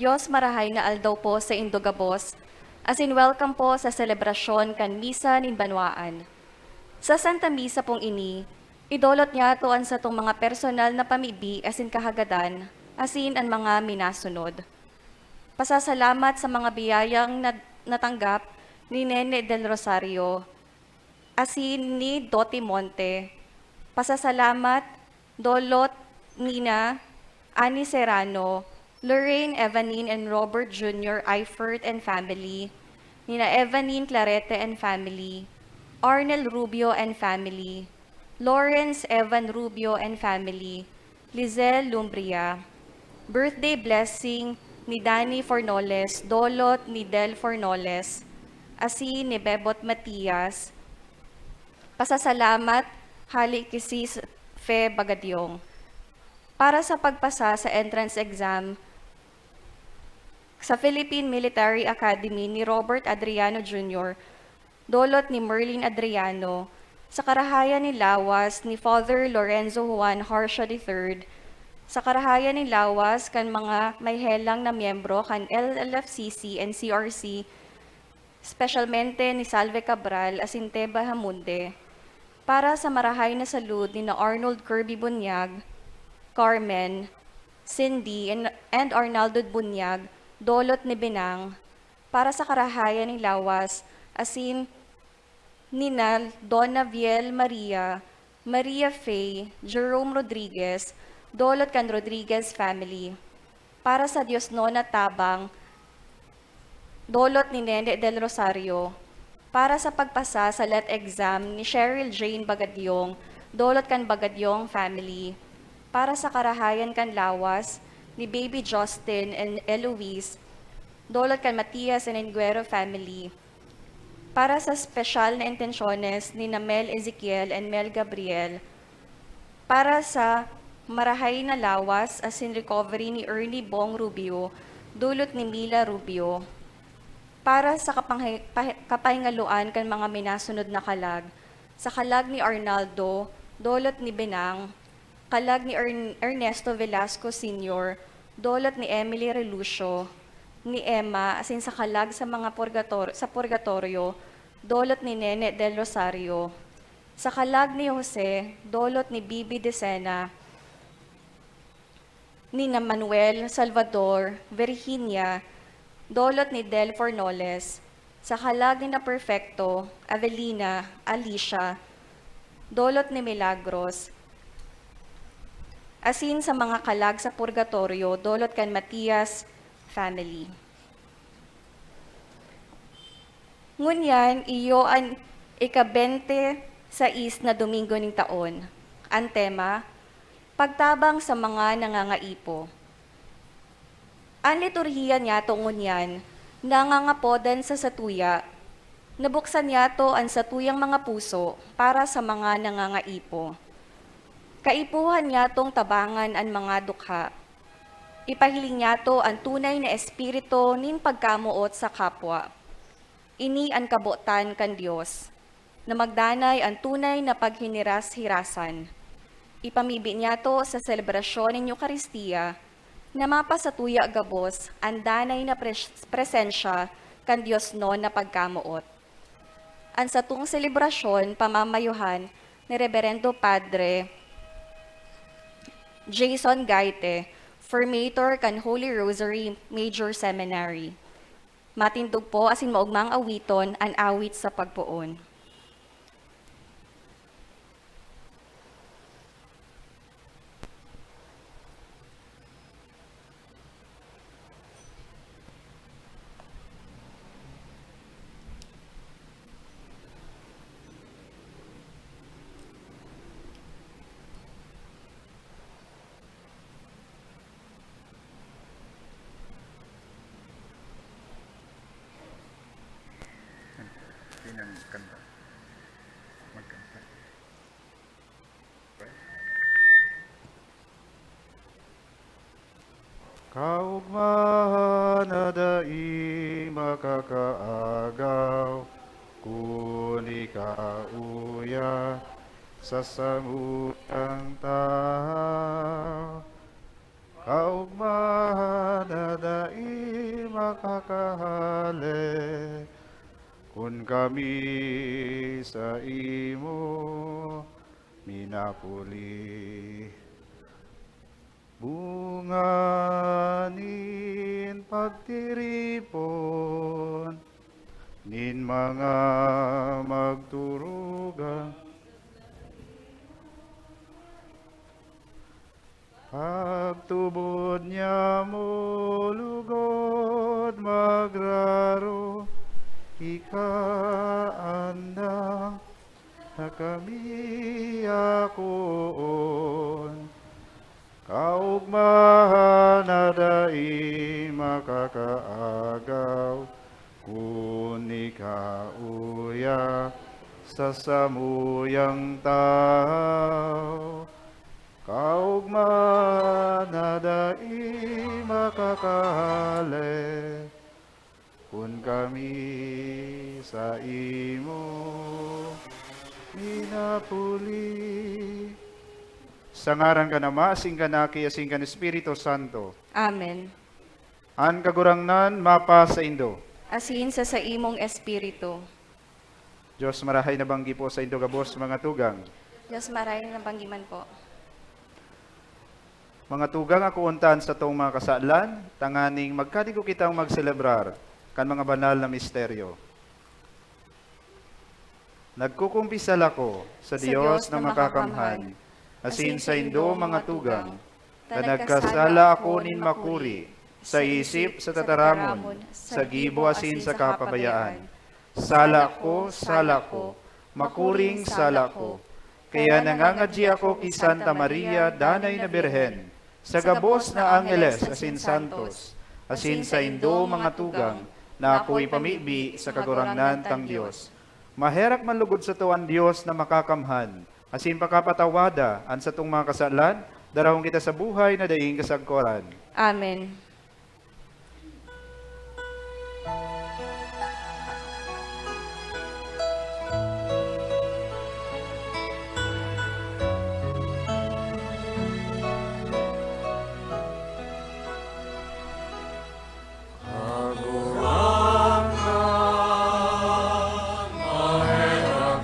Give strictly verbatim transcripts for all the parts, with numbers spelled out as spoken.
Dios, marahay na aldaw po sa indo gabos, asin welcome po sa selebrasyon kan Misa nin Banwaan. Sa Santa Misa pong ini, idolot niyato an satong mga personal na pamibi asin kahagadan, asin an mga minasunod. Pasasalamat sa mga biyayang na-, natanggap ni Nene Del Rosario asin ni Doti Monte. Pasasalamat, dolot nina Annie Serrano, Lorraine Evanine and Robert Junior Eifert and family, nina Evanine Clarete and family, Arnel Rubio and family, Lawrence Evan Rubio and family, Lizelle Lumbria. Birthday blessing ni Danny Fornoles, dolot ni Del Fornoles, asin ni Bebot Matias. Pasasalamat, hali ki Sis Fe Bagadyong. Para sa pagpasa sa entrance exam sa Philippine Military Academy ni Robert Adriano Junior, dolot ni Merlin Adriano, sa karahayan nin lawas ni Father Lorenzo Juan Harsha the third, sa karahayan nin lawas kan mga may helang na miyembro kan L L F C C and C R C, espesyalmente ni Salve Cabral asin Teba Hamunde, para sa marahay na salud ni na Arnold Kirby Bunyag, Carmen, Cindy, and, and Arnaldo Bunyag, dolot ni Benang, para sa karahayan nin lawas, asin nina Donna Viel Maria, Maria Faye, Jerome Rodriguez, dolot kan Rodriguez family. Para sa diosnon na tabang, dolot ni Nene Del Rosario. Para sa pagpasa sa let exam ni Cheryl Jane Bagadyong, dolot kan Bagadyong family. Para sa karahayan kan lawas ni Baby Justin and Eloise, dolot kan Matias and Enguero family. Para sa espesyal na intensyones ni na Mel Ezekiel and Mel Gabriel, para sa marahay na lawas asin recovery ni Ernie Bong Rubio, dolot ni Mila Rubio, para sa kapanghe-, pahe-, kapahingaloan kan mga minasunod na kalag, sa kalag ni Arnaldo, dolot ni Benang, kalag ni Ern-, Ernesto Velasco Senior, dolot ni Emily Relucio, ni Emma, asin sa kalag sa mga purgator-, sa purgatoryo, dolot ni Nene Del Rosario, sa kalag ni Jose, dolot ni Bibi Decena, ni na Manuel, Salvador, Virginia, dolot ni Del Fornoles, sa kalag ni na Perfecto, Avelina, Alicia, dolot ni Milagros, asin sa mga kalag sa purgatoryo, dolot kan Matias family. Ngunyan, iyo an ika-bente sais na Domingo nin taon. An tema, Pagtabang sa mga nangangaipo. An liturhiya niyato ngunyan nangangapodan sa satuya, nabuksan niyato an satuyang mga puso para sa mga nangangaipo. Kaipuhan niyatong tabangan an mga dukha. Ipahiling niyato an tunay na espiritu nin pagkamoot sa kapwa. Ini an kabotan kan Dios, na magdanay an tunay na paghinirashirasan. Ipamibi niyato sa selebrasyon nin Eukaristia na mapasatuya gabos an danay na pres-, presensya kan diosnon na pagkamoot. An satong selebrasyon pamamayuhan ni Reberendo Padre Jason Gaite, formator kan Holy Rosary Major Seminary. Matindog po asin maogmang awiton an awit sa pagpoon. Pinang kanta. Magkanta. Kaogmahan na dai makakaagaw, kun ika uya sa samuyang tawo. Kaogmahan na dai makakahale, kun kami saimo minapuli. Bunga nin pagtiripon nin mga magturugang pagtubod niya mo lugod magraro, ika andam na kami akoon. Kaogmahan na dai makakaagaw, kun ika uya sa samuyang tahaw. Kaogmahan na dai makakahale, kun kami saimo minapuli. Sa ngaran kan Ama, asin kan Aki, asin kan Espiritu Santo. Amen. An Kagurangnan mapasaindo. Asin sa saimong espiritu. Dios marahay na banggi po saindo gabos, mga tugang. Dios marahay na banggi man po. Mga tugang, akoon ta an satong mga kasalan, tanganing magkadigo kitang magselebrar kan mga banal na misteryo. Nagkukumpisal ako sa Sa Dios Dios na na makakamhan, makakamhan, asin asin saindo, saindo, mga mga tugang, tugang, ta ta nagkasala nagkasala ako ako nin nin makuri, makuri, sa sa isip, isip, sa sa tataramon, tataramon, sa sa gibo, gibo, asin asin sa sa kapabayaan. kapabayaan. Sala ko, sala ko, makuring sala ko. Kaya nangangadyi ako ki Santa Maria, Danay na Birhen, sa gabos na angheles asin santos, asin saindo, mga tugang, na ako ipamibi sa Kagurangnan tang Dios. Maherak man lugod sato an Dios na makakamhan, asin pakapatawada an satong mga kasalan, darahon kita sa buhay na daing kasagkoran. Amen. Kagurangnan, maherak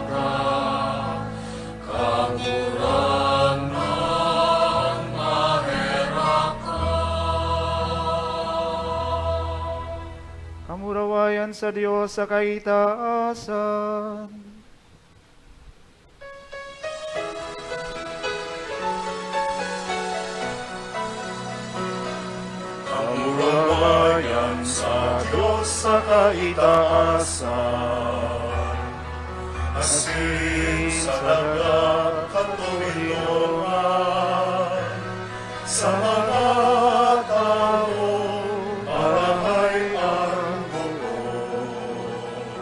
ka. Kagurangnan, maherak ka. Kamurawayan sa Dios sa kaitaasan. Kamurawayan sa Dios sa kaitaasan, asin sa daga katoninongan, sa mga tawo marahay an buot.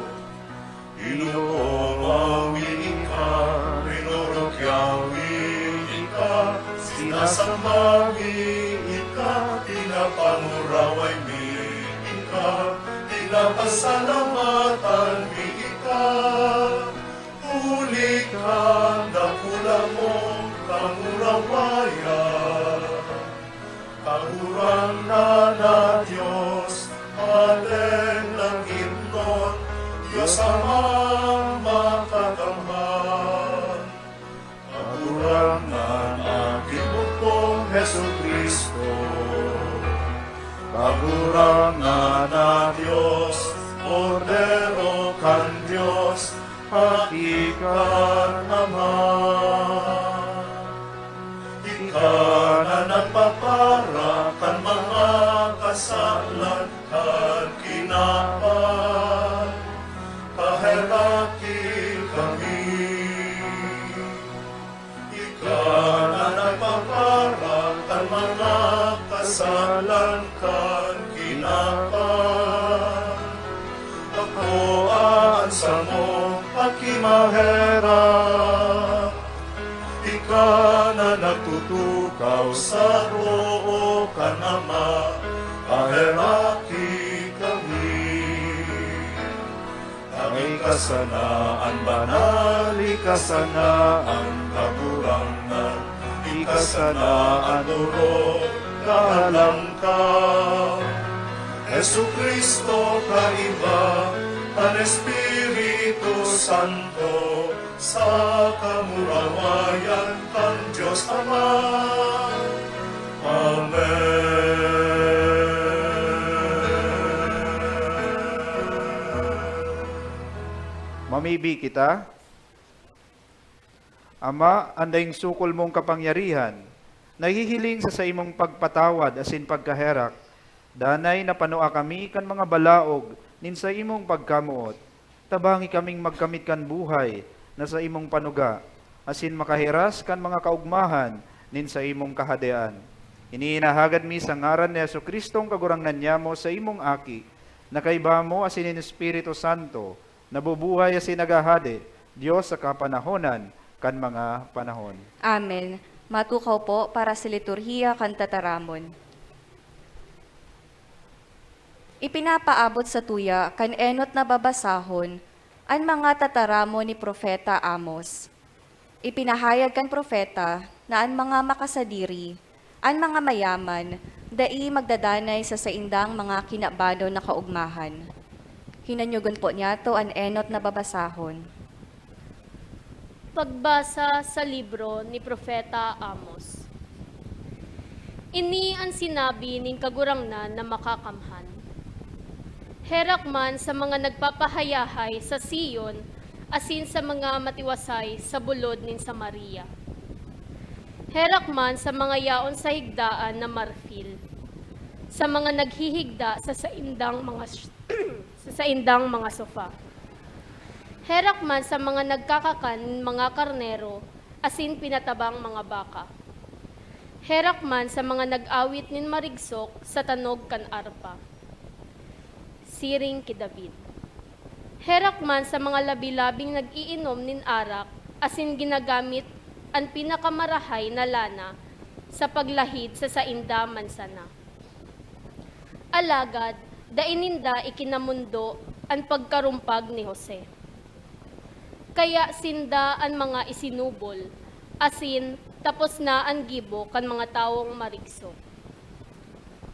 Inukomawi ika, rinorokyawi ika, sinasamba mi ika, pinapanguraway mi ika, pinapasalamatan mi ika, huli kan dakula mong kamurawayan. Kagurangnan na Dios, Aden nang himnon, Dios Amang makakamhan. Kagurangnan, Aki mo pong Jesu-Cristo. Kagurangnan na Dios, Kordero kan Dios, Aki kan Ama. Ika na nagpapara kan mga kasalan kan kinaban, paheraki kami. Ika na nagpapara kan mga kasalan Samo aki maherak, ika na nagtutukaw sa too kan Ama, paheraki kami. Ang ika sana an banal, ika sana an Kagurangnan, ika sana an orog, kahalangkaw. Jesu-Cristo, kaiba kan Espiritu Santo, sa kamurawayan kan Dios Ama. Amen. Mamibi kita. Ama, an daing sukol mong kapangyarihan, nahihiling sa saimong pagpatawad asin pagkaherak, danay na panua kami kan mga balaog nin saimong pagkamoot. Tabangi kaming magkamit kan buhay na saimong panuga, asin makahiras kan mga kaogmahan nin saimong Kahadean. Ini inahagad mi sa ngaran ni Jesu-Cristong Kagurangnan nyamo, saimong Aki, na kaiba mo asin nin Espiritu Santo, nabubuhay asin naghahade, Dios sa kapanahonan kan mga panahon. Amen. Matukaw po para sa liturhiya kan tataramon. Ipinapaabot sa tuya kan enot na babasahon an mga tataramon ni Propeta Amos. Ipinahayag kan propeta na an mga makasadiri, an mga mayaman, dai magdadanay sa saindang mga kinabanon na kaogmahan. Hinanyogon po niyato an enot na babasahon. Pagbasa sa libro ni Propeta Amos. Ini an sinabi nin Kagurangnan na Makakamhan, "Herak man sa mga nagpapahayahay sa Sion asin sa mga matiwasay sa bulod nin Samaria. Herak man sa mga yaon sa higdaan na marfil, sa mga naghihigda sa saindang mga s-, sa saindang mga sofa. Herak man sa mga nagkakakan nin mga karnero asin pinatabang mga baka. Herak man sa mga nag-awit nin marigsok sa tanog kan arpa." Siring ki David. Herak man sa mga labi-labing nag-iinom nin arak asin ginagamit an pinakamarahay na lana sa paglahid sa sainda man sana. Alagad dai ninda ikinamondo an pagkarumpag ni Jose. Kaya sinda an mga isinubol, asin tapos na an gibo kan mga tawong marigso.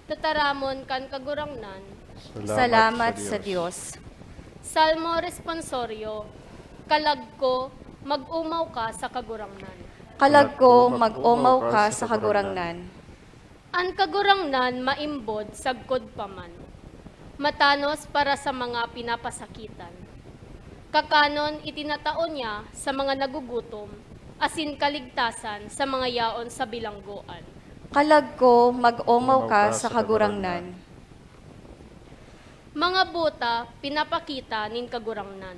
Tataramon kan Kagurangnan. Salamat sa Dios. Salmo Responsorio. Kalag ko, mag-omaw ka sa Kagurangnan. Kalag ko, mag-omaw ka sa Kagurangnan. An Kagurangnan maimbod sagkod pa man, matanos para sa mga pinapasakitan. Kakanon itinatao niya sa mga nagugutom, asin kaligtasan sa mga yaon sa bilanggoan. Kalag ko, mag-omaw ka sa Kagurangnan. Mga buta pinapakita nin Kagurangnan.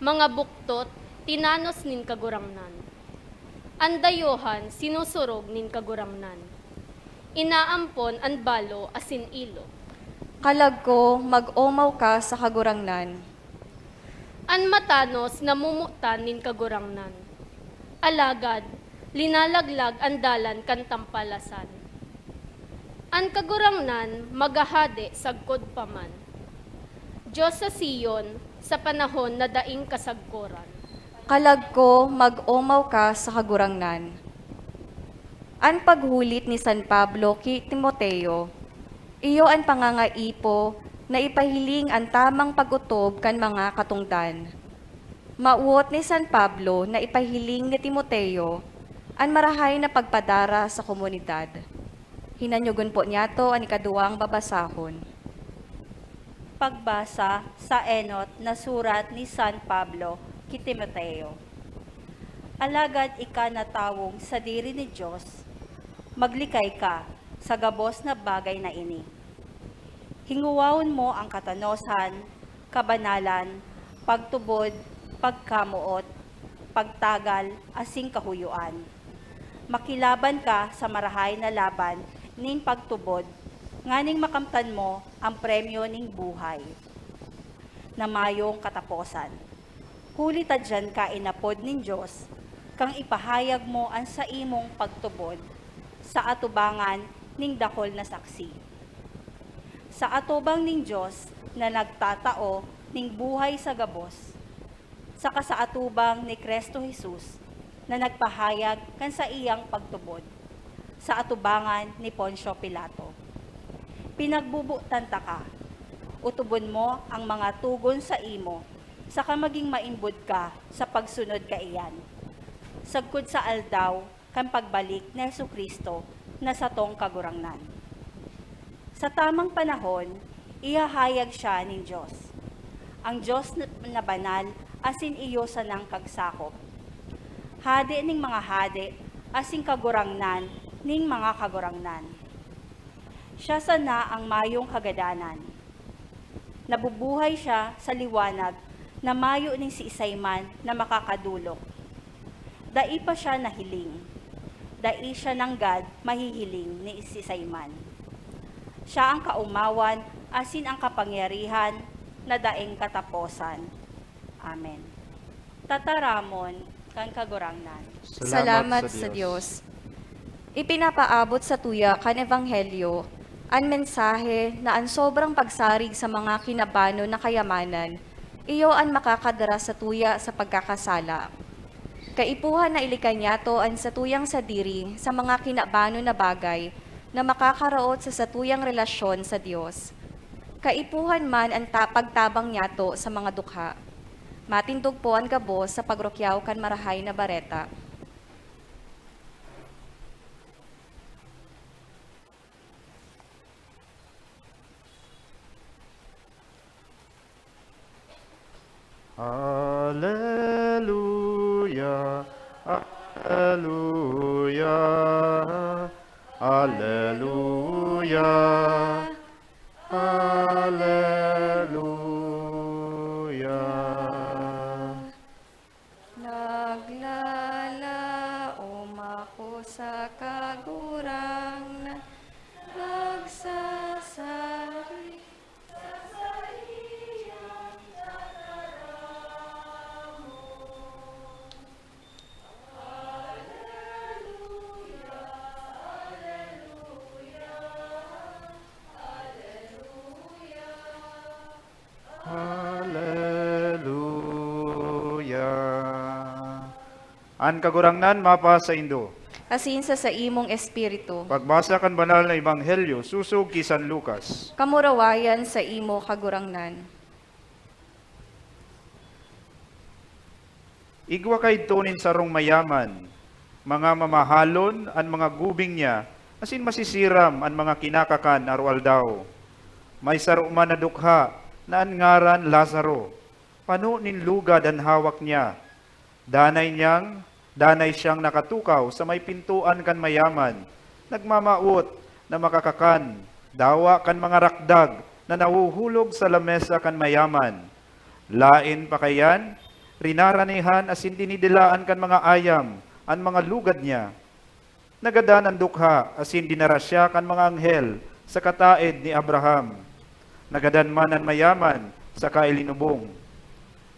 Mga buktot tinanos nin Kagurangnan. An dayohan sinusurog nin Kagurangnan. Inaampon an balo asin ilo. Kalag ko, mag-omaw ka sa Kagurangnan. An matanos namumutan nin Kagurangnan. Alagad, linalaglag an dalan kan tampalasan. An Kagurangnan maghahade sagkod pa man. Dios sa Sion, sa panahon na daing kasagkoran. Kalag ko, mag-omaw ka sa Kagurangnan. An paghulit ni San Pablo ki Timoteo, iyo an pangangaipo na ipahiling an tamang pag-otob kan mga katongdan. Mawot ni San Pablo na ipahiling ni Timoteo an marahay na pagpadara sa komunidad. Hinanyogon po niyato an ikaduwang babasahon. Pagbasa sa enot na surat ni San Pablo ki Timoteo. Alagad ika na tawong sadiri ni Dios, maglikay ka sa gabos na bagay na ini. Hingowahon mo an katanosan, kabanalan, pagtubod, pagkamoot, pagtagal, asin kahuyoan. Makilaban ka sa marahay na laban nin pagtubod, nganing makamtan mo an premyo nin buhay. na mayong kataposan. Huli ta diyan ka inapod nin Dios, kang ipahayag mo an saimong pagtubod sa atubangan ning dakul na saksi. Sa atubang nin Dios na nagtatao ning buhay sa gabos, saka sa atubang ni Cristo Jesus na nagpahayag kan saiyang pagtubod sa atubangan ni Poncio Pilato. Pinagbubotan taka. Utubon mo ang mga togon saimo, saka magin maimbod ka sa pagsunod kaiyan, sagkod sa aldaw kan pagbalik ni Jesu-Cristo na satong Kagurangnan. Sa tamang panahon, ihahayag siya nin Dios, ang Dios na, na banal asin iyo sanang kagsakop, Hade nin mga hade asin Kagurangnan nin mga kagurangnan. Siya sana ang mayong kagadanan. Nabubuhay siya sa liwanag na mayo nin siisay man na makakadolok. Dai pa siya nahiling. Dai siya nanggad mahihiling ni siisay man. Siya ang kaomawan asin ang kapangyarihan na daing kataposan. Amen. Tataramon kan Kagurangnan. Salamat Salamat sa sa Dios. Dios. Ipinapaabot sa tuya kan Ebanghelyo an mensahe na an sobrang pagsarig sa mga kinabanon na kayamanan, iyo an makakadara sa tuya sa pagkakasala. Kaipuhan na ilikan niyato an satuyang sadiri sa mga kinabanon na bagay na makakaraot sa satuyang relasyon sa Dios. Kaipuhan man an ta-, pagtabang niyato sa mga dukha. Matindog po an gabos sa pagrukyaw kan Marahay na Bareta. Aleluya, aleluya, aleluya, aleluya. Naglalaom ako sa Kagurangnan, nagsasari sa saiyang tataramon. Aleluya, aleluya, aleluya. Haleluya! An Kagurangnan mapasaindo. Asin sa saimong espiritu. Pagbasa kan Banal na Ebanghelyo sosog ki San Lucas. Kamurawayan saimo, Kagurangnan. Igwa kaidto nin sarong mayaman, mga mamahalon an mga gubing niya, asin masisiram an mga kinakakan aroaldaw. May saro man na dukha na an ngaran Lazaro. Pano nin lugad an hawak niya. Danay niyang, danay siyang nakatukaw sa may pintoan kan mayaman, nagmamawot na makakakan, dawa kan mga rakdag na nahuhulog sa lamesa kan mayaman. Laen pa kaiyan, rinaranihan asin dinidilaan kan mga ayam an mga lugad niya. Nagadan an dukha asin dinara siya kan mga anghel sa kataed ni Abraham. Nagadan man an mayaman saka ilinubong.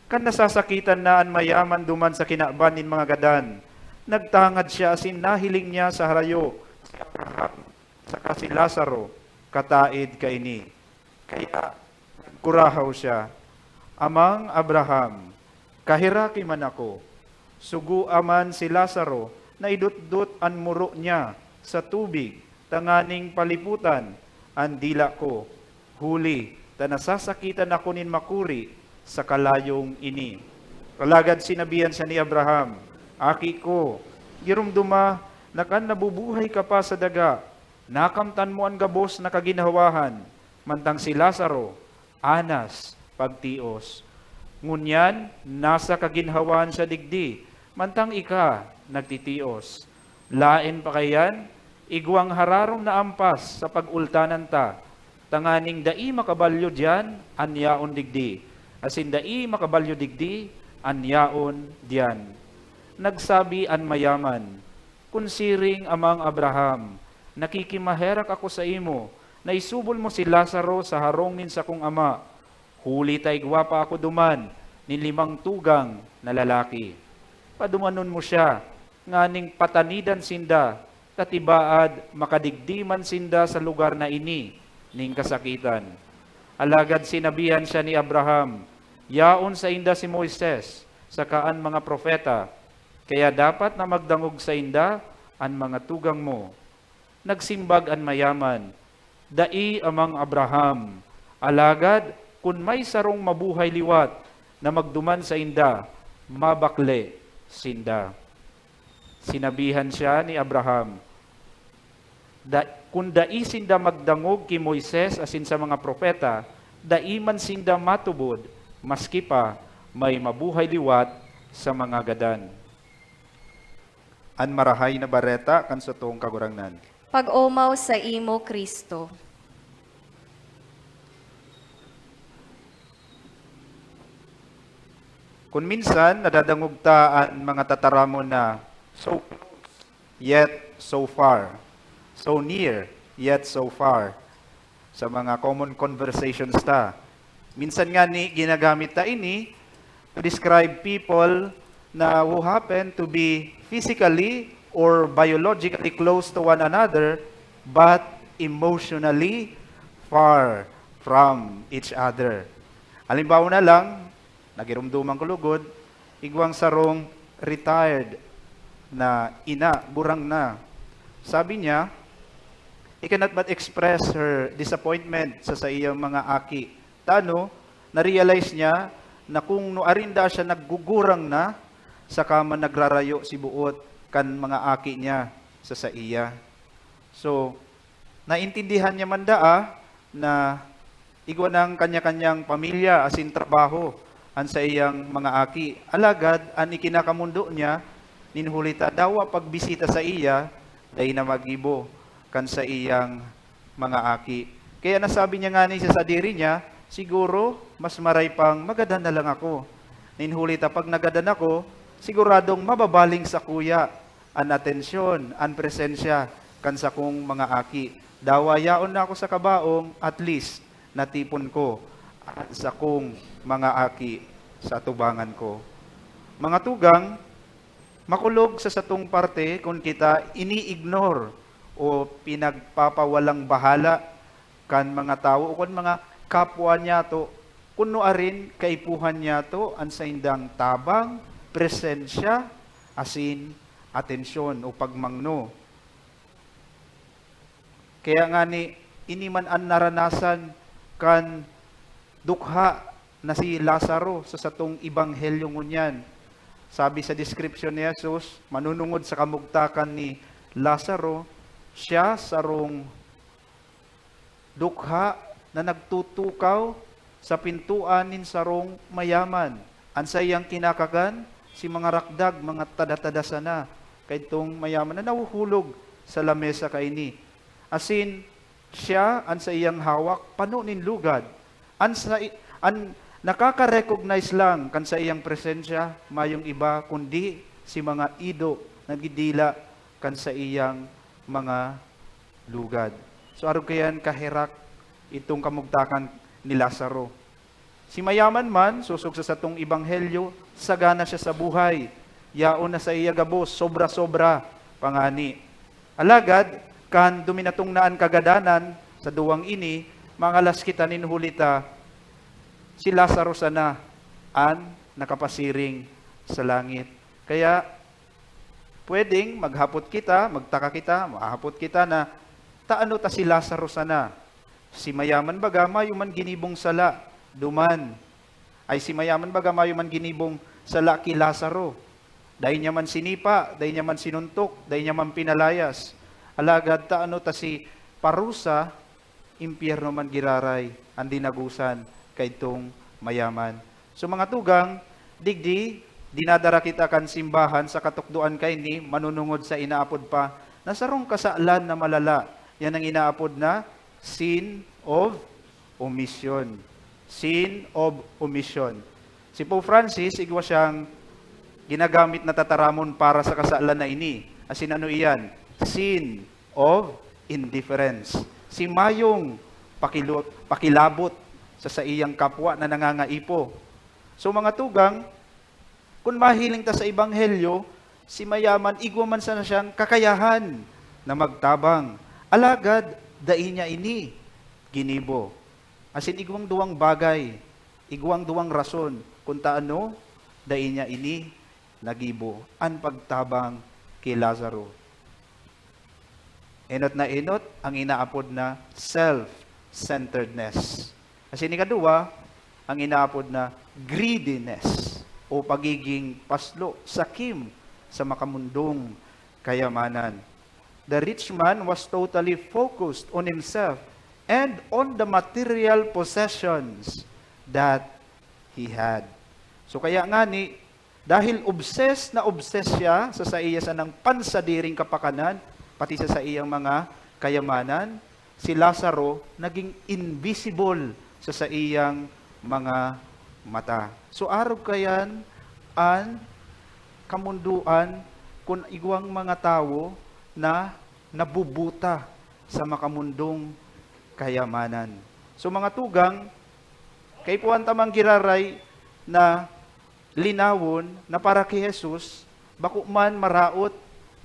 Kan nasasakitan na an mayaman duman sa kinaban nin mga gadan, nagtangad siya asin nahiling niya sa harayo si Abraham saka si Lazaro kataed kaini. Kaya nagkurahaw siya, "Amang Abraham, kaheraki man ako. Sugoa man si Lazaro na idotdot an muro niya sa tubig tanganing palipotan an dila ko, huli ta nasasakitan ako nin makuri sa kalayong ini." Alagad sinabihan siya ni Abraham, "Aki ko, giromdoma na kan nabubuhay ka pa sa daga, nakamtan mo an gabos na kaginhawahan, mantang si Lazaro, anas, pagtios. Ngunyan, nasa kaginhawaan siya digdi, mantang ika, nagtitios. Laen pa kaiyan, igwang hararom na ampas sa pag-ultanan ta, tanganing dai makabalyo diyan an yaon digdi, asin dai makabalyo digdi an yaon diyan." Nagsabi an mayaman, "Kun siring, Amang Abraham, nakikimaherak ako saimo na isubol mo si Lazaro sa harong nin sakong ama, Huli ta igwa pa ako duman nin limang tugang na lalaki. Padumanon mo siya, nganing patanidan sinda, ta tibaad makadigdi man sinda sa lugar na ini nin kasakitan." Alagad sinabihan siya ni Abraham, "Yaon sainda si Moises saka an mga propeta, kaya dapat na magdangog sainda an mga tugang mo." Nagsimbag an mayaman, "Dai, Amang Abraham, alagad kun may sarong mabuhay liwat na magduman sainda, mabakle sinda." Sinabihan siya ni Abraham, "Da-, kun dai sinda magdangog ki Moises asin sa mga propeta, dai man sinda matubod, maski pa may mabuhay liwat sa mga gadan." An Marahay na Bareta kan satong Kagurangnan. Pag-omaw saimo, Cristo. Kun minsan, nadadangog ta an mga tataramon na, "So close, yet so far. So near, yet so far." Sa mga common conversations ta. Minsan ngani, ginagamit ta ini to describe people na who happen to be physically or biologically close to one another, but emotionally far from each other. Halimbawa na lang, nagirumduman ko lugod, igwang sarong retired na ina, gurang na. Sabi niya, he cannot but express her disappointment sa saiyang mga aki. Tano, na-realize niya na kung nuarin daa siya naggugurang na, saka man nagrarayo si buot kan mga aki niya sa saiya. So, naintindihan niya man daa na igwa nang kanya-kanyang pamilya asin trabaho an saiyang mga aki. Alagad an ikinakamondo niya, nin huli ta dawa pagbisita saiya, dai na magibo kan saiyang mga aki. Kaya nasabi niya ngani sa sadiri niya, "Siguro, mas maray pang magadan na lang ako. Nin huli ta pag nagadan ako, siguradong mababaling sakuya an atensyon, an presensya kan sakong mga aki. Dawa yaon na ako sa kabaong, at least, natipon ko an sakong mga aki sa atubangan ko." Mga tugang, makulog sa satong parte kun kita ini-ignore o pinagpapawalang bahala kan mga tawo o kan mga kapwa niyato, kun nuarin kaipuhan niyato an saindang tabang, presensya, asin atensyon o pagmangno. Kaya ngani, ini man an naranasan kan dukha na si Lazaro sa satong ebanghelyo ngunyan. Sabi sa deskripsyon ni Jesus, manunungod sa kamugtakan ni Lazaro, siya sarong dukha na nagtutukaw sa pintoan nin sarong mayaman. An saiyang kinakagan, si mga rakdag, mga tada-tada sana, kaidtong mayaman na nahuhulog sa lamesa kaini. Asin, siya, an saiyang hawak, pano nin lugad. An sa, an nakaka-recognize lang kan saiyang presensya, mayong iba kundi si mga ido nagdidila kan saiyang mga lugad. So, arog kayan kaherak itong kamugtakan ni Lazaro. Si mayaman man, sosog sa satong ebanghelyo, sagana siya sa buhay. Yaon na saiya gabos, sobra-sobra pa ngani. Alagad, kan duminatong na an kagadanan sa duwang ini, mangalas kita nin huli ta, si Lazaro sana an nakapasiring sa langit. Kaya, pwedeng maghapot kita, magtaka kita, mahahapot kita na, "Taano ta si Lazaro sana? Si mayaman baga mayo man ginibong sala duman. Ay, si mayaman baga mayo man ginibong sala ki Lazaro. Dai niya man sinipa, dai niya man sinuntok, dai niya man pinalayas. Alagad taano ta si parusa, impyerno man giraray an dinagosan kaidtong mayaman." So, mga tugang, digdi, dinadara kita kan simbahan sa katukdoan kaini, manunungod sa inaapod pa na sarong kasalan na malala. Yan ang inaapod na sin of omission. Sin of omission. Si Pope Francis, igwa siyang ginagamit na tataramon para sa kasalan na ini. Asin ano iyan? Sin of indifference. Si mayong pakilo-, pakilabot sa saiyang kapwa na nangangaipo. So, mga tugang, kun mahiling ta sa Ebanghelyo, si mayaman, igwa man sana siyang kakayahan na magtabang. Alagad, dai niya ini ginibo. Asin igwang duwang bagay, igwang duwang rason kun ta ano dai niya ini nagibo, an pagtabang ki Lazaro. Enot na enot ang inaapod na self-centeredness. Asin ikaduwa, ang inaapod na greediness o pagiging paslo, sakim sa makamundong kayamanan. The rich man was totally focused on himself and on the material possessions that he had. So kaya ngani, dahil obsessed na obsessed siya sa saiya sanang pansadiring kapakanan, pati sa saiyang mga kayamanan, si Lazaro naging invisible sa saiyang mga mata. So arog kayan an kamundoan kun igwang mga tawo na nabubuta sa makamundong kayamanan. So mga tugang, kaipuhan ta man giraray na linawon na para ki Jesus, bako man maraot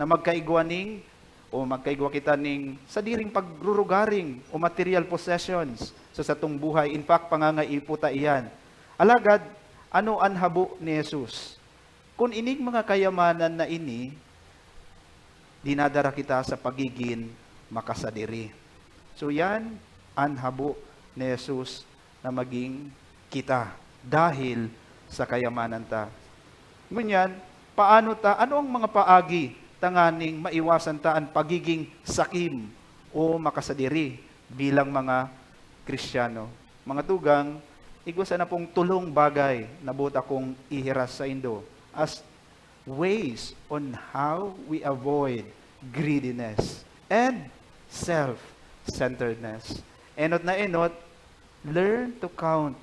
na magkaigwa ning o magkaigwa kita ning sadiring pagrurugaring o material possessions sa satong buhay. In fact, pangangaipo ta iyan. Alagad, ano an habo ni Jesus? Kun ining mga kayamanan na ini, dinadara kita sa pagigin makasadiri. So yan an habo ni Jesus na maging kita dahil sa kayamanan ta. Ngunyan, paano ta, ano ang mga paagi tanganing maiwasan ta an pagiging sakim o makasadiri bilang mga Kristiyano? Mga tugang, igwa sana pong tolong bagay na boot akong ihiras saindo as ways on how we avoid greediness and self-centeredness. Enot na enot, learn to count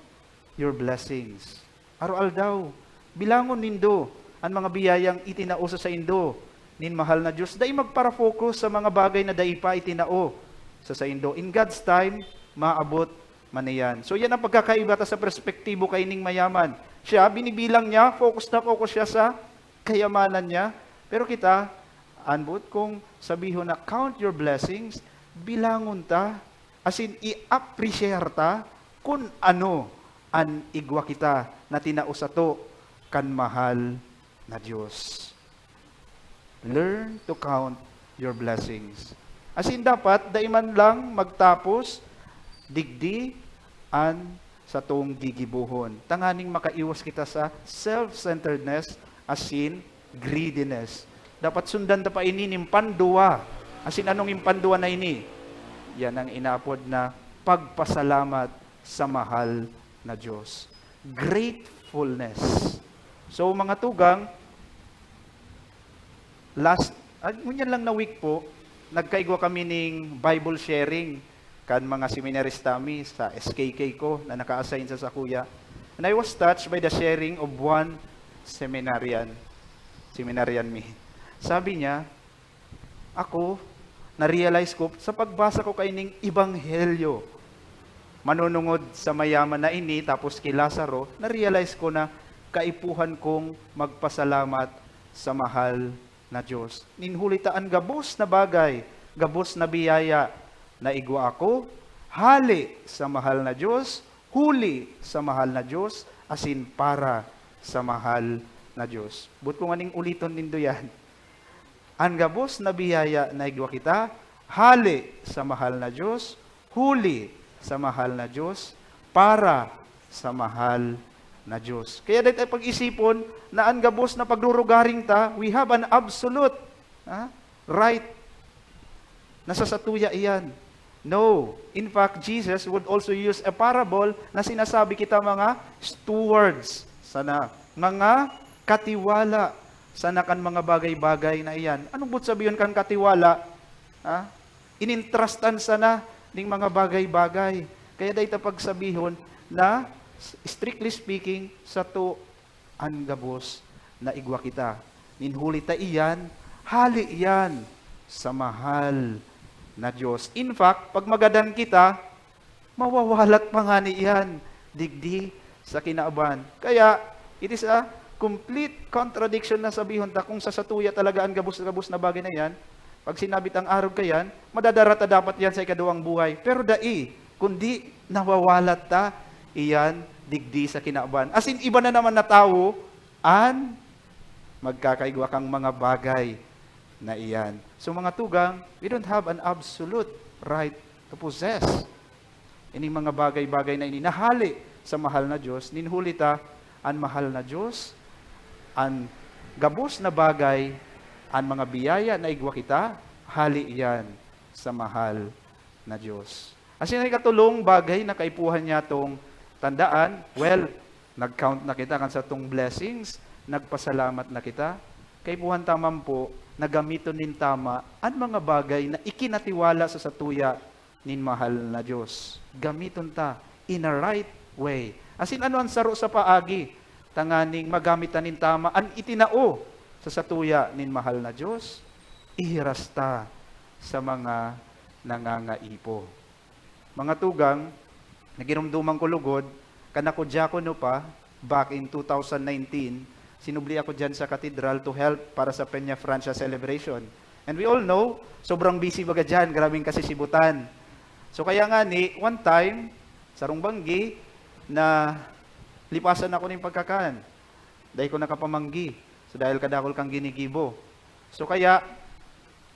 your blessings. Aroaldaw, bilangon nindo an mga biyayang itinao sa saindo nin mahal na Dios. Dai magpara-focus sa mga bagay na dai pa itinao sa saindo. In God's time, maabot man iyan. So, yan ang pagkakaiba ta sa perspektibo kaining mayaman. Siya, binibilang niya, focus na focus siya sa kayamanan niya. Pero kita, an boot kong sabihon na count your blessings, bilangon ta, asin i-appreciate ta kun ano an igwa kita na tinao sato kan mahal na Dios. Learn to count your blessings. Asin dapat, dai man lang magtapos digdi an satong gigibohon, tanganing makaiwas kita sa self-centeredness asin greediness. Dapat sundan ta pa ini nin panduwa. Asin anong nin panduwa na ini? Yan ang inaapod na pagpasalamat sa mahal na Dios. Gratefulness. So, mga tugang, last, ah, ngunyan lang na week po, nagkaigwa kami ning Bible sharing kan mga seminarista mi sa S K K ko na naka-assign sa sakuya. And I was touched by the sharing of one seminarian. Seminarian mi. Sabi niya, "Ako, na-realize ko sa pagbasa ko kaining ebanghelyo, manunungod sa mayaman na ini, tapos ki Lazaro, na-realize ko na kaipuhan kong magpasalamat sa mahal na Dios. Nin huli ta an gabos na bagay, gabos na biyaya na igwa ako, hale sa mahal na Dios, huli sa mahal na Dios, asin para sa mahal na Dios." Boot ko nganing uliton nindo yan. An gabos na biyaya na igwa kita, hale sa mahal na Dios, huli sa mahal na Dios, para sa mahal na Dios. Kaya dai ta pag-isipon na an gabos na pagrurugaring ta, we have an absolute, ha, right na sa satuya iyan. No. In fact, Jesus would also use a parable na sinasabi kita mga stewards sana, mga katiwala sana kan mga bagay-bagay na iyan. Anong boot sabihon kan katiwala? Ha? Inintrustan sana ning mga bagay-bagay. Kaya dai ta pagsabihon na, strictly speaking, sato an gabos na igwa kita. Nin huli ta iyan, hale iyan sa mahal na Dios. In fact, pag magadan kita, Mawawalat pa ngani iyan digdi sa kinaban. Kaya, it is a complete contradiction na sabihon ta kung sa satuya talaga an gabos-gabos na bagay na iyan, pag sinabi tang arog kaiyan, madadara ta dapat iyan sa ikaduwang buhay. Pero dai, kundi nawawalat ta iyan digdi sa kinaban. As in, iba na naman na tawo an magkakaigwa kang mga bagay na iyan. So, mga tugang, we don't have an absolute right to possess ining mga bagay-bagay na ini na hali sa mahal na Diyos. Nin huli ta, an mahal na Diyos, an gabos na bagay, an mga biyaya na igwa kita, hali iyan sa mahal na Diyos. Asin an ikatolong bagay na kaipuhan niyatong tandaan, well, nag-count na kita kan satong blessings, nagpasalamat na kita. Kaipuhan ta man po na gamiton nin tama an mga bagay na ikinatiwala sa satuya nin mahal na Diyos. Gamiton ta in a right way. Asin ano an saro sa paagi tanganing magamit ta nin tama an itinao sa satuya nin mahal na Diyos? Ihiras ta sa mga nangangaipo. Mga tugang, nagirumduman ko lugod, kan ako diakono pa, back in two thousand nineteen, sinubli ako diyan sa katedral to help para sa Peña Francia celebration. And we all know, sobrang busy baga diyan, grabing kasisibutan. So kaya nga ni, one time, sarong banggi, na lipasan ako nin pagkakan. Dai ko nakapamanggi. So dahil kadakol kang ginigibo. So kaya,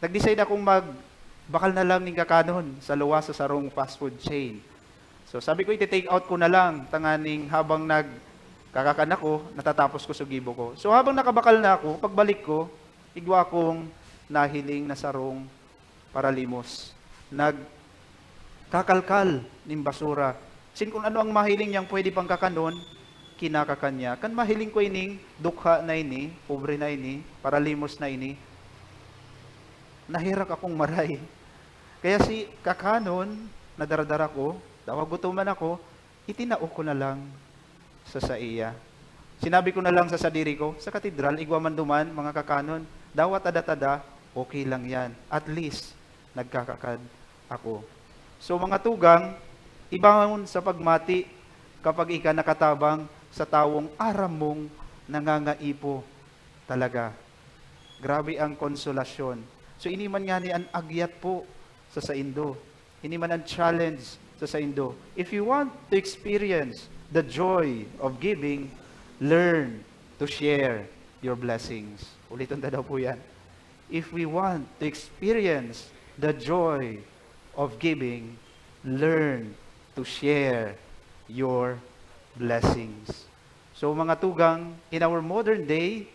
nag-decide akong magbakal na lang nin kakanon sa luwas sa sarong fast food chain. So sabi ko, iti-take out ko na lang, tanganing habang nagkakakan ako, natatapos ko sa gibo ko. So habang nakabakal na ako, pagbalik ko, igwa akong nahiling na sarong paralimos. Nagkakalkal nin basura. Sin kun ano ang mahiling niyang pwede pang kakanon, kinakakan niya. Kan mahiling ko ining dukha na ini, pobre na ini, paralimos na ini, naherak akong maray. Kaya si kakanon na dara-dara ko, dawa gutoman ako, itinao ko na lang sa saiya. Sinabi ko na lang sa sadiri ko, "Sa katedral, igwa man duman, mga kakanon. Dawa tada-tada, okay lang yan. At least, nagkakakan ako." So, mga tugang, ibangon sa pagmati kapag ika nakatabang sa tawong aram mong nangangaipo talaga. Grabe ang konsolasyon. So, ini man ngani an agyat po sa saindo. Ini man an challenge sa saindo. If you want to experience the joy of giving, learn to share your blessings. Uliton ta daw po yan. If we want to experience the joy of giving, learn to share your blessings. So, mga tugang, in our modern day,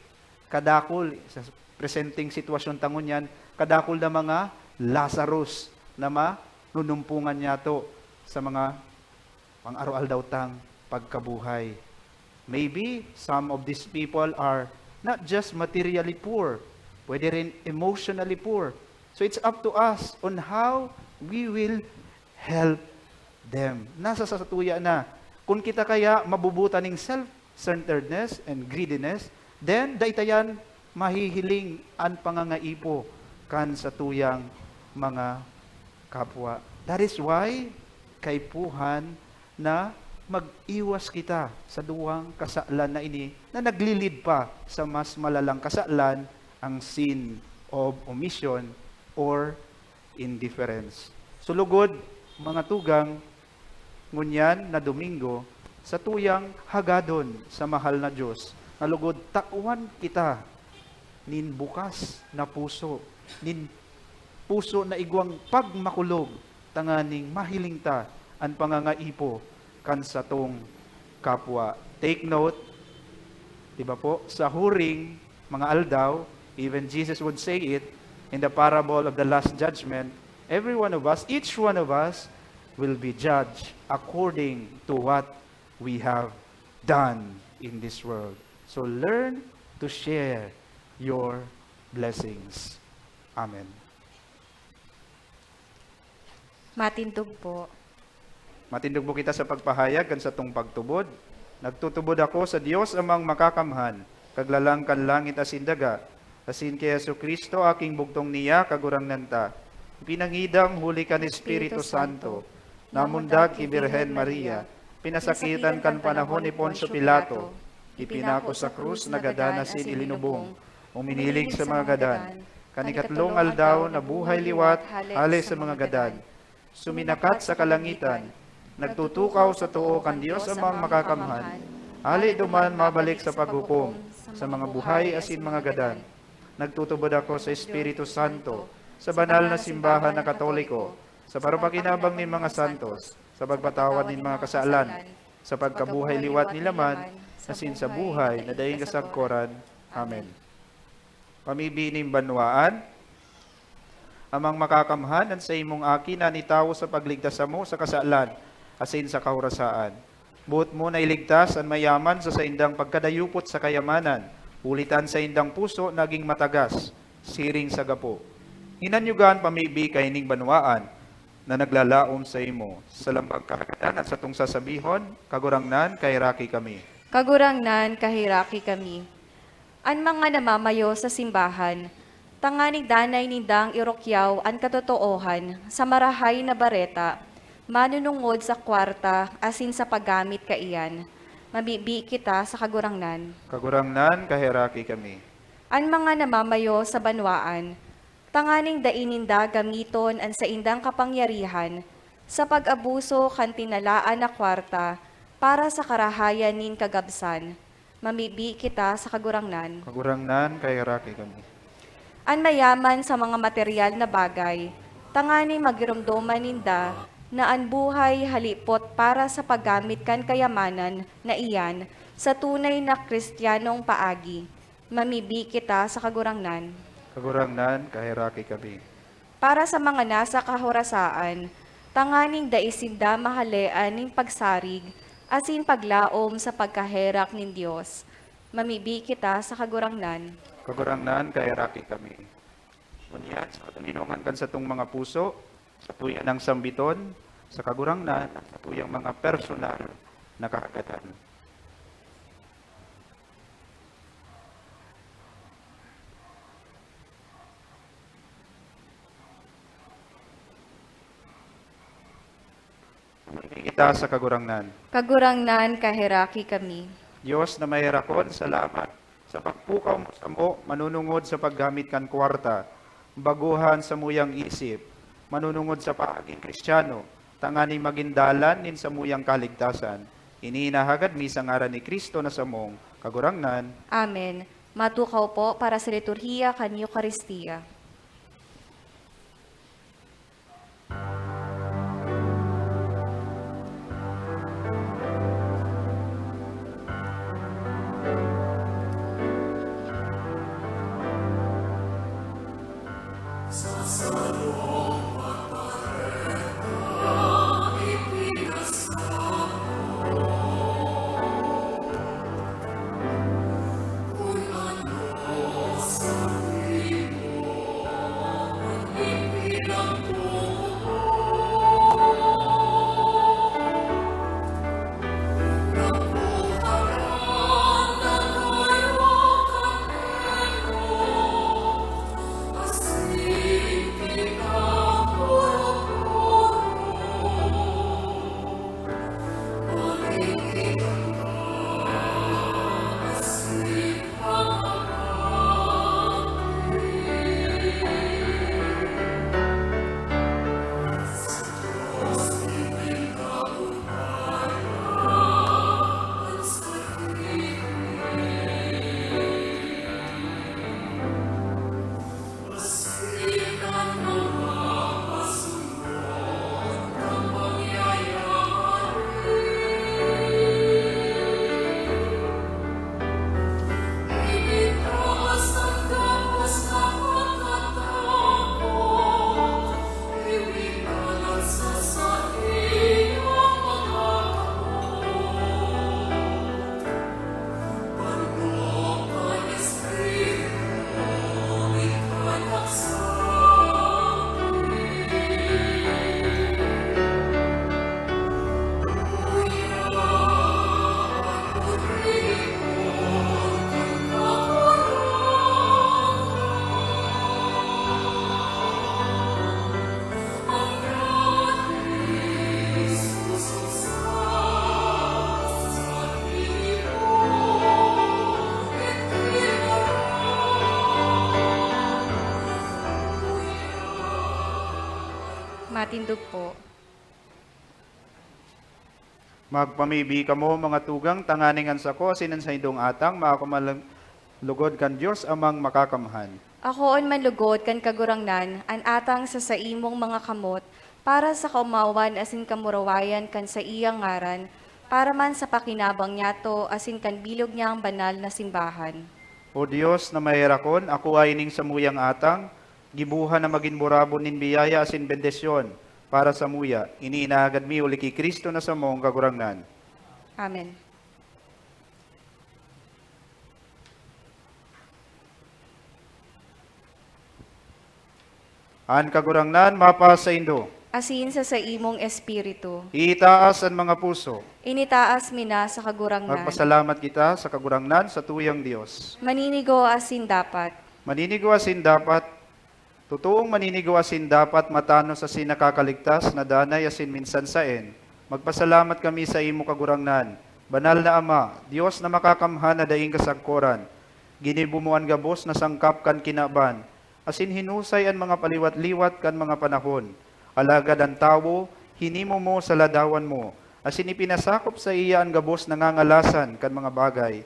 kadakol, sa presenteng sitwasyon ta ngunyan, kadakol na mga Lazarus na manunumpongan niyato sa mga pang-aroaldaw tang pagkabuhay. Maybe some of these people are not just materially poor, pwede rin emotionally poor. So it's up to us on how we will help them. Nasa sa satuya na. Kung kita kaya mabubuta ning self-centeredness and greediness, then dai ta yan mahihiling an pangangaipo kan satuyang mga kapwa. That is why kaipuhan na mag-iwas kita sa duwang kasalan na ini na naglilid pa sa mas malalang kasalan, ang sin of omission or indifference. So lugod, mga tugang, ngunyan na Domingo, satuyang hagadon sa mahal na Diyos, na lugod tawan kita nin bukas na puso, nin puso na igwang pagmakulog, tanganing mahiling ta an pangangaipo kan satong kapwa. Take note, di ba po, sa huring mga aldaw, even Jesus would say it in the parable of the Last Judgment, every one of us, each one of us, will be judged according to what we have done in this world. So learn to share your blessings. Amen. Matindog po. Matindog po kita sa pagpahayag kan satong pagtubod. Nagtutubod ako sa Dios Amang Makakamhan, Kaglalang kan langit asin daga, asin ki Jesu-Cristo, aking bugtong niya, Kagurangnan ta, pinangidam huli kan Espiritu Santo, namundag ki Birhen Maria, pinasakitan kan panahon ni Poncio Pilato, ipinako sa krus, nagadan asin ilinubong, uminilig sa mga gadan, kan ikatlong aldaw nabuhay liwat hale sa mga gadan. Suminakat sa kalangitan, nagtutukaw sa too kan Dios Amang Makakamhan. Hale duman mabalik sa paghukom sa mga buhay asin mga gadan. Nagtutubod ako sa Espiritu Santo, sa banal na simbahan na Katoliko, sa parupakinabang nin mga santos, sa pagpatawad nin mga kasalan, sa pagkabuhay liwat nila man, asin sa buhay na daing kasagkoran. Amen. Pamibi nin banwaan, Amang Makakamhan, an saimong Aki na nitawo sa pagligtas samo sa kasalan asin sa kahorasaan. Boot mo na iligtas an mayaman sa saindang pagkadayupot sa kayamanan, huli ta an saindang puso naging matagas, siring sa gapo. Hinanyuga an pamibi kaining banwaan na naglalaom saimo. Sa lambang kahagadan an satong sasabihon, Kagurangnan, kaheraki kami. Kagurangnan, kaheraki kami. An mga namamayo sa simbahan, tanganing danay nindang irukyaw an katotoohan sa Marahay na Bareta, manunungod sa kwarta asin sa paggamit kaiyan. Mamibi kita sa Kagurangnan. Kagurangnan, kaheraki kami. An mga namamayo sa banwaan, tanganing dai ninda gamiton an saindang kapangyarihan sa pag-abuso kan tinalaan na kwarta para sa karahayan nin kagabsan. Mamibi kita sa Kagurangnan. Kagurangnan, kaheraki kami. An mayaman sa mga material na bagay, tanganing magiromdoman ninda na an buhay halipot para sa paggamit kan kayamanan na iyan sa tunay na Kristiyanong paagi. Mamibi kita sa Kagurangnan. Kagurangnan, kaheraki kami. Para sa mga nasa kahorasaan, tanganing dai sinda mahalean nin pagsarig asin paglaom sa pagkaherak nin Dios. Mamibi kita sa Kagurangnan. Kagurangnan, kaheraki kami. Ngunyan, sa katoninongan kan satong mga puso, satuya nang sambiton sa Kagurangnan an satuyang mga personal na kahagadan. Kita sa Kagurangnan. Kagurangnan, kaheraki kami. Dios na maherakon, salamat sa pagpukaw mo samo manunungod sa paggamit kan kwarta, bagohan samuyang isip, manunungod sa pagigin Kristiyano, tanganing magin dalan nin samuyang kaligtasan. Ini inahagad mi sa ngaran ni Cristo na samong Kagurangnan. Amen. Matukaw po para sa liturhiya kan Eukaristia. Tindog po. Magpamibi kamo, mga tugang, tanganing an sako asin an saindong atang maakumalag lugod kan Dios Amang Makakamhan. Akoon man lugod kan Kagurangnan an atang sa saimong mga kamot, para sa kaomawan asin kamurawayan kan saiyang ngaran, para man sa pakinabang niyato asin kan bilog niyang banal na simbahan. O Dios na maherakon, akua ining samuyang atang, giboha na magin burabon nin biyaya asin bendisyon para samuya. Ini inahagad mi huli ki Cristo na samong Kagurangnan. Amen. An Kagurangnan mapasaindo. Asin sa saimong espiritu. Itaas an mga puso. Initaas mi na sa Kagurangnan. Magpasalamat kita sa Kagurangnan, sa tuyang Dios. Maninigo asin dapat. Maninigo asin dapat. Totoong maninigo asin dapat matanos asin nakakaligtas na danay asin minsan saen. Magpasalamat kami sa imo, Kagurangnan, Banal na Ama, Dios na makakamhan na daing kasagkoran. Ginibo mo an gabos na sangkap kan kinaban, asin hinusay an mga paliwat-liwat kan mga panahon. Alagad an tawo, hinimo mo sa ladawan mo, asin ipinasakop saiya an gabos na ngangalasan kan mga bagay,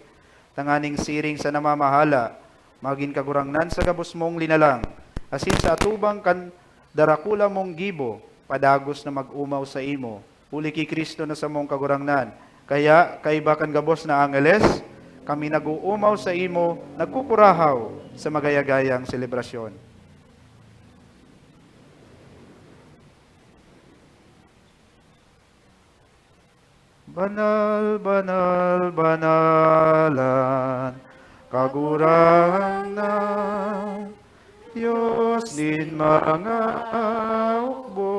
tanganing siring sa namamahala, magin kagurangnan sa gabos mong linalang, asin sa atubang kan darakula mong gibo, padagos na mag-omaw saimo, huli ki Cristo na samong Kagurangnan. Kaya, kaiba kan gabos na angeles, kami nag-oomaw saimo, nagkukurahaw sa magaya-gayang selebrasyon. Banal, banal, banal an Kagurangnan, Dios nin mga hukbo.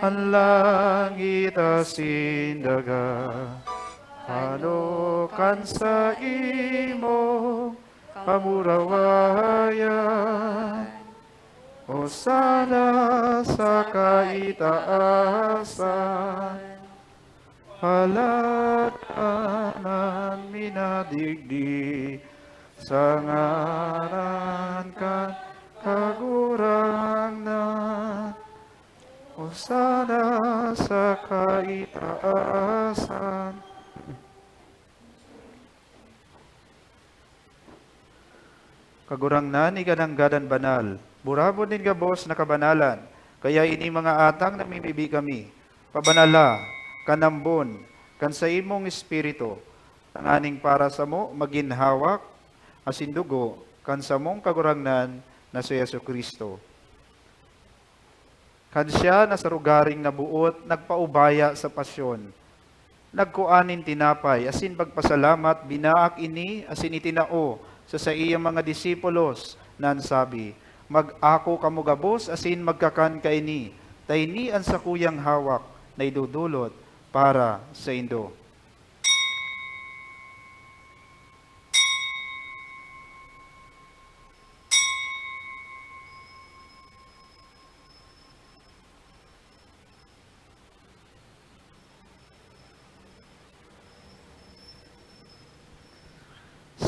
An langit asin daga, ano kan saimong kamurawayan. Hosana sa kaitaasan. Palad an minadigdi sa ngaran kan Kagurangnan. Hosana sa kaitaasan. Kagurangnan, ika nanggad an banal, burabod nin gabos na kabanalan. Kaya ini mga atang namimibi kami, pabanala kan ambon kan saimong Espiritu, tanganing para samo magin hawak asin dugo kan samong Kagurangnan na si Jesu-Cristo. Kan siya na sa rogaring naboot nagpaubaya sa pasyon, nagkua nin tinapay asin pagpasalamat, binaak ini asin itinao sa saiyang mga disipulos, na an sabi, "Mag-ako kamo gabos asin magkakan kaini, ta ini an sakuyang hawak na idodolot para saindo."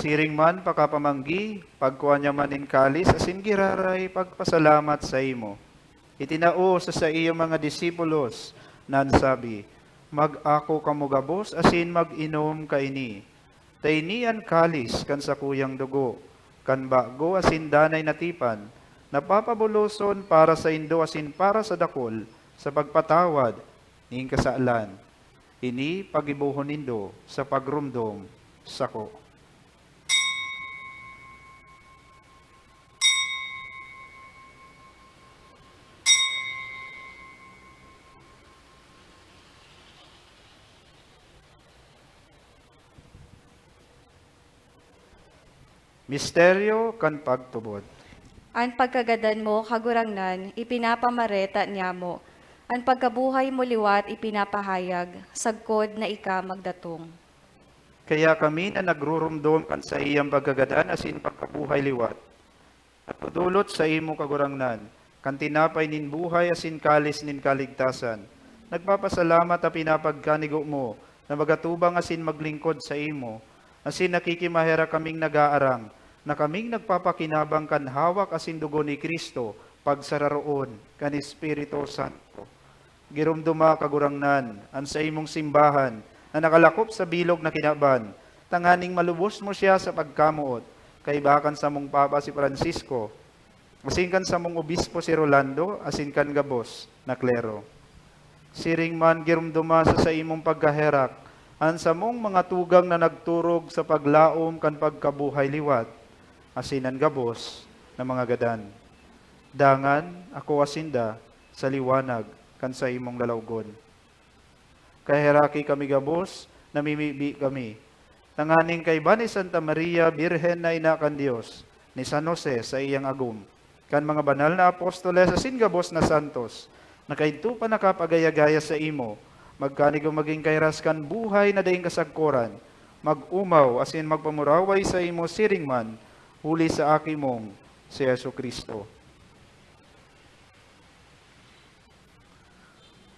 Siring man pakapamanggi, pagkua niya man nin kalis asin giraray pagpasalamat saimo, itinao sa saiyang mga disipulos, na an sabi, "Mag-ako kamo gabos asin mag-inom kaini, ta ini an kalis kan sakuyang dugo kan bago asin danay na tipan, na papabuloson para saindo asin para sa dakul sa pagpatawad nin kasalan. Ini pagibohon nindo sa pagromdom sako." Misteryo kan pagtubod. An pagkagadan mo, Kagurangnan, ipinapamareta niamo. An pagkabuhay mo liwat ipinapahayag, sagkod na ika magdatong. Kaya kami na nagruromdom kan saiyang pagkagadan asin pagkabuhay liwat, nagdodolot saimo, Kagurangnan, kan tinapay nin buhay asin kalis nin kaligtasan. Nagpapasalamat ta pinapagkanigo mo na magatubang asin maglingkod saimo, asin nakikimaherak kaming nagaarang na kaming nagpapakinabang kan hawak asin dugo ni Cristo pagsararoon kan Espiritu Santo. Giromdoma, Kagurangnan, an saimong simbahan na nakalakop sa bilog na kinaban, tanganing malubos mo siya sa pagkamoot, kaiba kan samong Papa si Francisco, asin kan samong obispo si Rolando, asin kan gabos na klero. Siring man, giromdoma sa saimong pagkaherak an samong mga tugang na nagturog sa paglaom kan pagkabuhay liwat, asin an gabos na mga gadan. Dangan akoa sinda sa liwanag kan saimong lalawgon. Kaheraki kami gabos, namimibi kami, tanganing kaiba ni Santa Maria, Birhen na ina kan Dios, ni San Jose sa iyang agom, kan mga banal na apostoles asin gabos na santos, na kaidto pa nakapagaya-gaya saimo, magkanigo magin kairas kan buhay na daing kasagkoran, mag-omaw asin magpamuraway saimo siring man, huli sa Aki mong si Jesu-Cristo.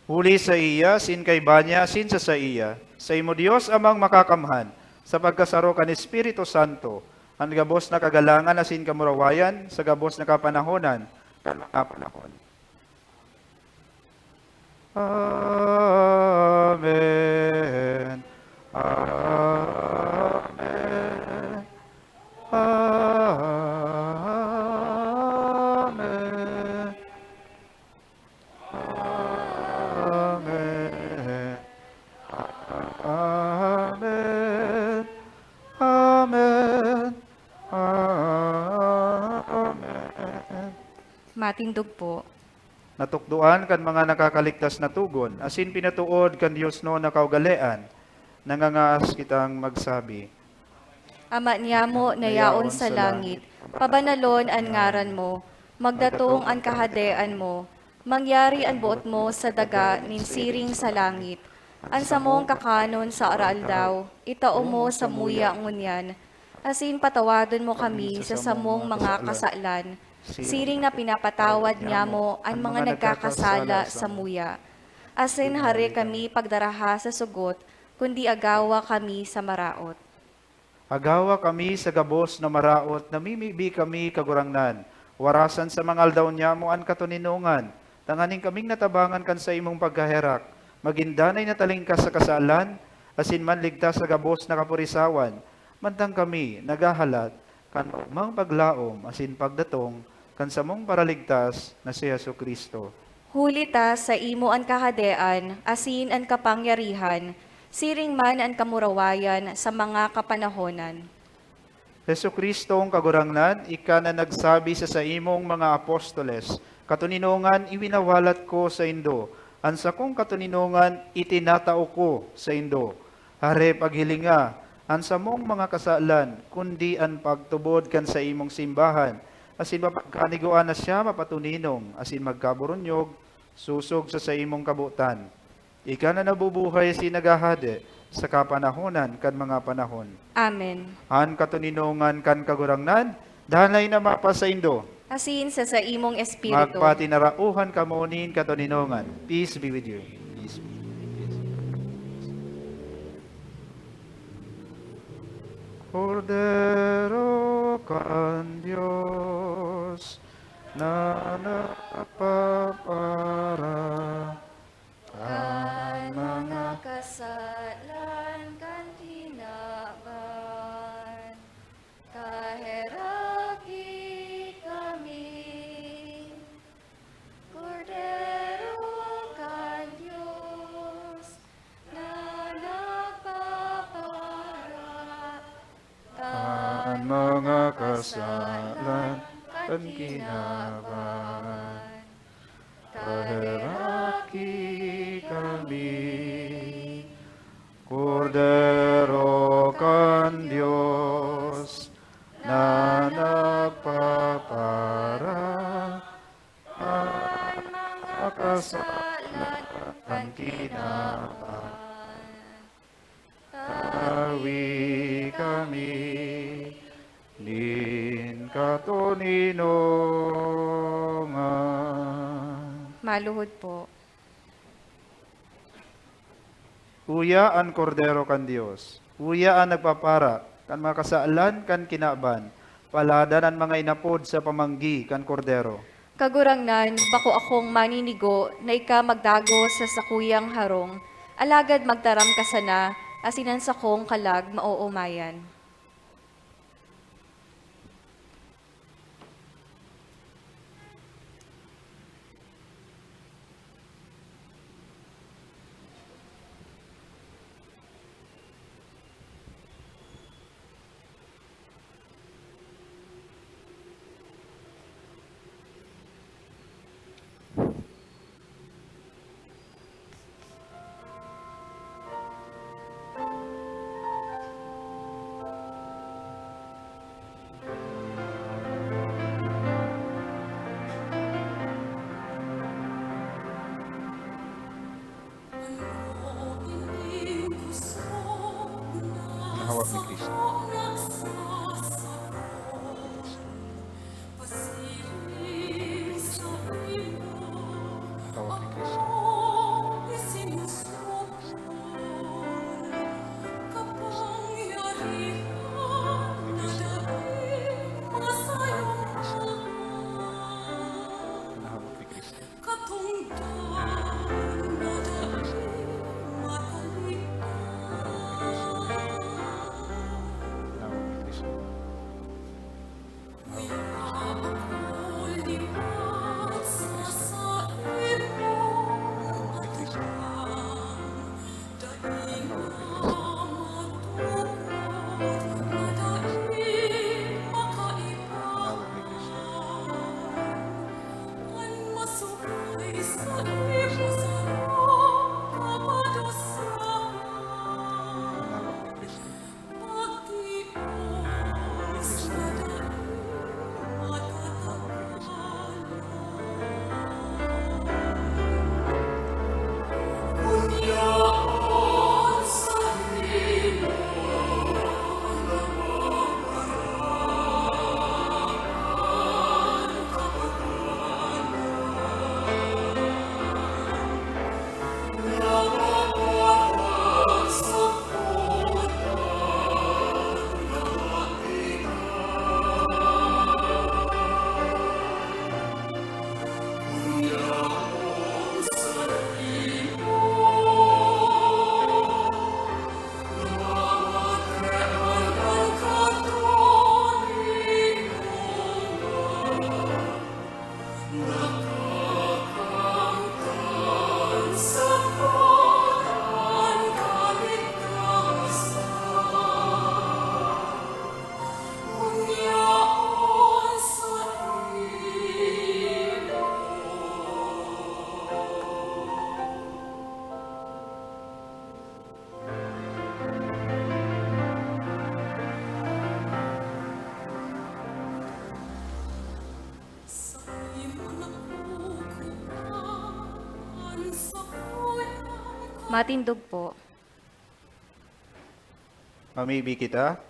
Huli saiya, asin kaiba niya, asin sa saiya, saimo Dios Amang Makakamhan, sa pagkasaro kan Espiritu Santo, an gabos na kagalangan asin kamurawayan sa gabos na kapanahonan kan mga panahon. Amen. Amen. Amen. Amen. Amen. Amen. Amen. Matindog po. Natukdoan kan mga nakakaligtas na togon, asin pinatood kan diosnon na kaugalean, nangangaas kitang magsabi, Ama niamo na yaon sa langit, pabanalon an ngaran mo. Magdatong an kahadean mo. Mangyari an boot mo sa daga nin siring sa langit. An samong kakanon sa araaldaw, itao mo samuya ngunyan. Asin patawadon mo kami sa samong mga kasalan, siring na pinapatawad niamo an mga nagkakasala samuya. Asin hare kami pagdaraha sa sugot, kundi agawa kami sa maraot. Agawa kami sa gabos na maraot, namimibi kami, Kagurangnan, warasan sa mga aldaw niamo an katoninongan, tanganing kaming natabangan kan saimong pagkaherak, magin danay na talingkas sa kasalan, asin manligtas sa gabos na kapurisawan, mantang kami naghahalat kan maogmang paglaom asin pagdatong kan samong Paraligtas na si Jesu-Cristo. Huli ta saimo an kahadean asin an kapangyarihan, siring man an kamurawayan sa mga kapanahonan. Jesu-Cristong Kagurangnan, ika na nagsabi sa saimong mga apostoles, "Katoninongan iwinawalat ko saindo, an sakong katoninongan itinatao ko saindo." Hare, paghilinga an samong mga kasalan, kundi an pagtubod kan saimong simbahan, asin mapagkanigoan na siya mapatoninong asin magkaburunyog sosog sa saimong kabotan. Ika na nabubuhay asin naghahade sa kapanahonan kan mga panahon. Amen. An katoninongan kan Kagurangnan, danay na mapasaindo. Asin sa saimong espiritu. Magpatinarauhan kamo nin katoninongan. Peace be with you. Peace be with you. Kordero kan Dios na nagpapara kan mga kasalan kan kinaban. Kaheraki kami, Kordero kan Dios, na nagpapara kan mga kasalan kan kinaban. Kaheraki kami, Kordero kan Dios, na nagpapara kan mga kasalan kan kinaban. Tawi kami nin katoninongan. Maluhod po. Uya an Kordero kan Dios. Uya an nagpapara kan mga kasalan kan kinaban. Paladan an mga inapod sa pamanggi kan Kordero. Kagurangnan, bako akong maninigo na ika magdagos sa sakuyang harong, alagad magtaram ka sana, asin an sakong kalag maoomayan. Hawak ni Cristo. Hawak ni Cristo. Hawak ni Cristo. Hawak ni Cristo. Hawak ni Cristo. Matindog po. Mamibi kita.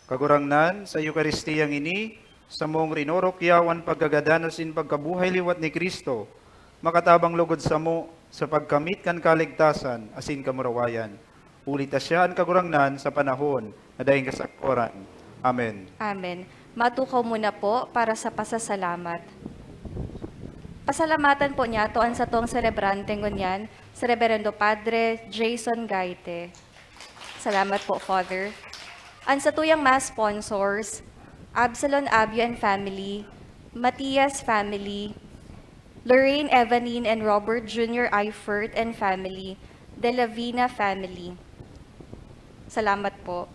Kagurangnan, sa Eukaristiyang ini, samong rinorok yawan pagkagadan asin pagkabuhay liwat ni Cristo, makatabang logod samo sa pagkamit kan kaligtasan asin kamurawayan. Huli ta siya an Kagurangnan sa panahon na daing kasakoran. Amen. Amen. Matukaw muna po para sa pasasalamat. Pasalamatan po niyato an satong selebrante ngunyan, si Reberendo Padre Jason Gaite. Salamat po, Father. An satuyang Mass sponsors, Absalon Abyo and family, Matias family, Lorraine, Evanine, and Robert Junior Eifert and family, De La Vina family. Salamat po.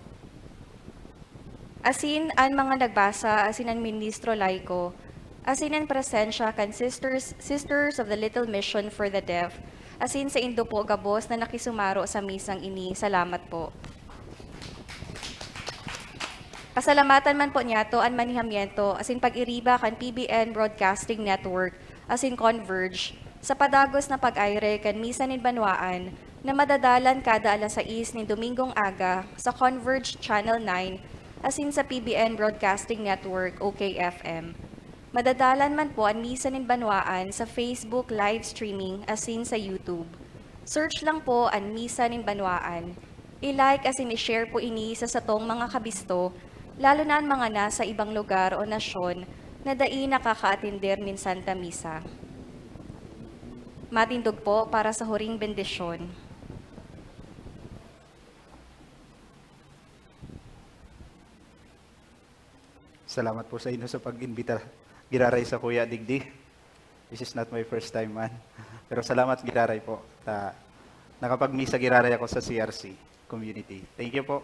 Asin an mga nagbasa, asin an ministro laiko, asin an presensya kan Sisters, Sisters of the Little Mission for the Deaf, asin saindo po gabos na nakisumaro sa misang ini. Salamat po. Pasalamatan man po niyato an manihamiento asin pag-iriba kan P B N Broadcasting Network asin Converge sa padagos na pag-aire kan Misa nin Banwaan na madadalan kada alas sais nin Domingong aga sa Converge Channel nine asin sa P B N Broadcasting Network, O K F M. Madadalan man po an Misa nin Banwaan sa Facebook live streaming asin sa YouTube. Search lang po an Misa nin Banwaan. I-like asin i-share po ini sa satong mga kabisto, lalo na an mga nasa ibang lugar o nasyon, na dai nakakaatender nin Santa Misa. Matindog po para sa huring bendisyon. Salamat po sa inyo sa pag-imbita, giraray, sa kuya digdi. This is not my first time, man. Pero salamat, giraray, po. Ta, nakapagmisa giraray ako sa C R C community. Thank you po.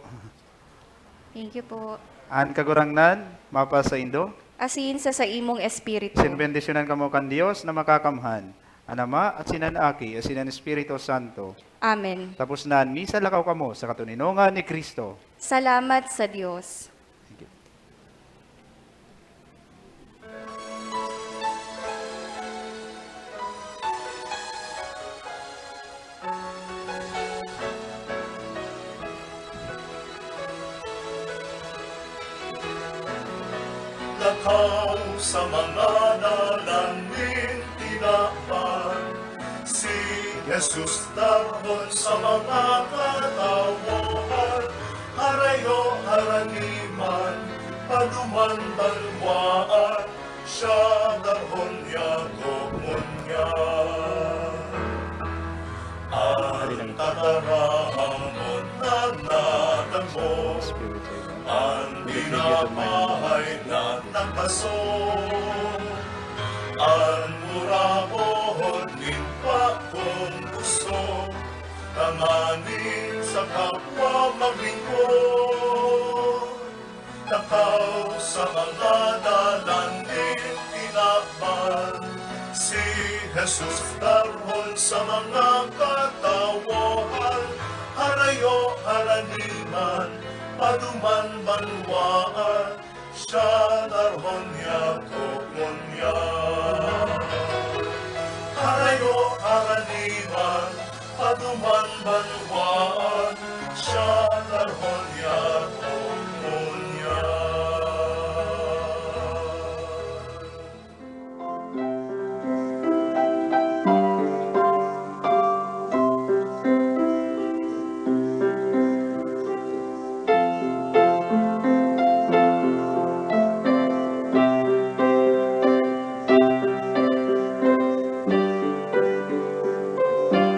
Thank you po. An Kagurangnan mapasaindo. Asin sa saimong espiritu. Sin bendisyonan kamo kan Dios na Makakamhan, an Ama, asin an Aki, asin an Espiritu Santo. Amen. Tapos na an misa, lakaw kamo sa katoninongan ni Cristo. Salamat sa Dios. Thank you. Lakaw sa mga dalan nin tinawan, si Jesus darhon sa mga katawohan, harayo harani man, paduman banwaan, siya darhon niya ko ngunyan. An tataramon na natamo, an tinapay na nagpaso, an murahon nin pakong gusto, tanganing sa kapwa maglingkod. Lakaw sa mga dalan nin tinawan, si Jesus darhon sa mga katawohan, harayo harani man, paduman banwaan, siya darhon niya ko ngunyan. Harayo harani man, paduman banwaan,